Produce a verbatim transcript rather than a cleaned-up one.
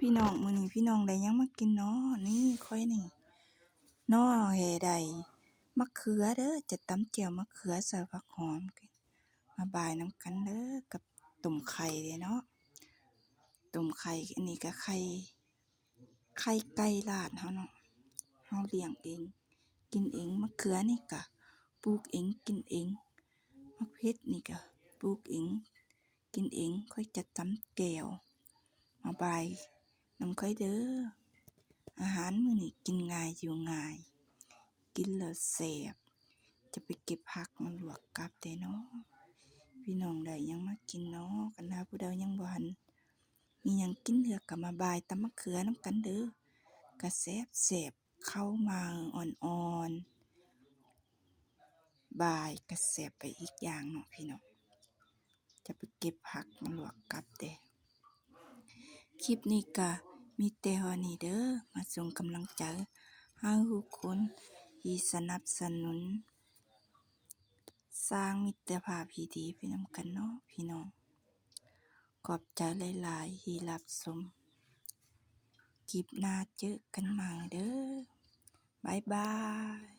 พี่น้อง มื้อนี้พี่น้องได้หยังมากินน้อ นี่ข้อยนี่ หน่อแหใด มะเขือเด้อ จะตำแจ่วมะเขือใส่ผักหอม มาบ่ายนำกันเด้อ กับต้มไข่เด้เนาะ ต้มไข่ อันนี้ก็ไข่ ไข่ไก่ลาดเฮาเนาะ เฮาเลี้ยงเอง กินเอง มะเขือนี่ก็ปลูกเอง กินเอง หมากเผ็ดนี่ก็ปลูกเอง กินเอง ข้อยจะตำแจ่ว มาบ่ายนำข้อยเด้อ อาหารมื้อนี้กินง่ายอยู่ง่าย กินแล้วแซ่บ จะไปเก็บผักมาลวกกับเด้เนาะ พี่น้องได้หยังมากินน้อ คันถ้าผู้ใดยังบ่ทันมีหยังกินเทื่อก็มาบ่ายตำมะเขือนำกันเด้อ ก็แซ่บๆ ข้าวหมากอ่อนๆ บ่ายก็แซ่บไปอีกอย่างเนาะพี่น้อง จะไปเก็บผักมาลวกกับเด้ คลิปนี้ก็มีแต่เท่านี้เด้อ มาส่งกำลังใจให้ทุกคนที่สนับสนุน สร้างมิตรภาพที่ดีไปนำกันเนาะพี่น้อง ขอบใจหลายๆ ที่รับชม คลิปหน้าเจอกันใหม่เด้อ บ๊ายบาย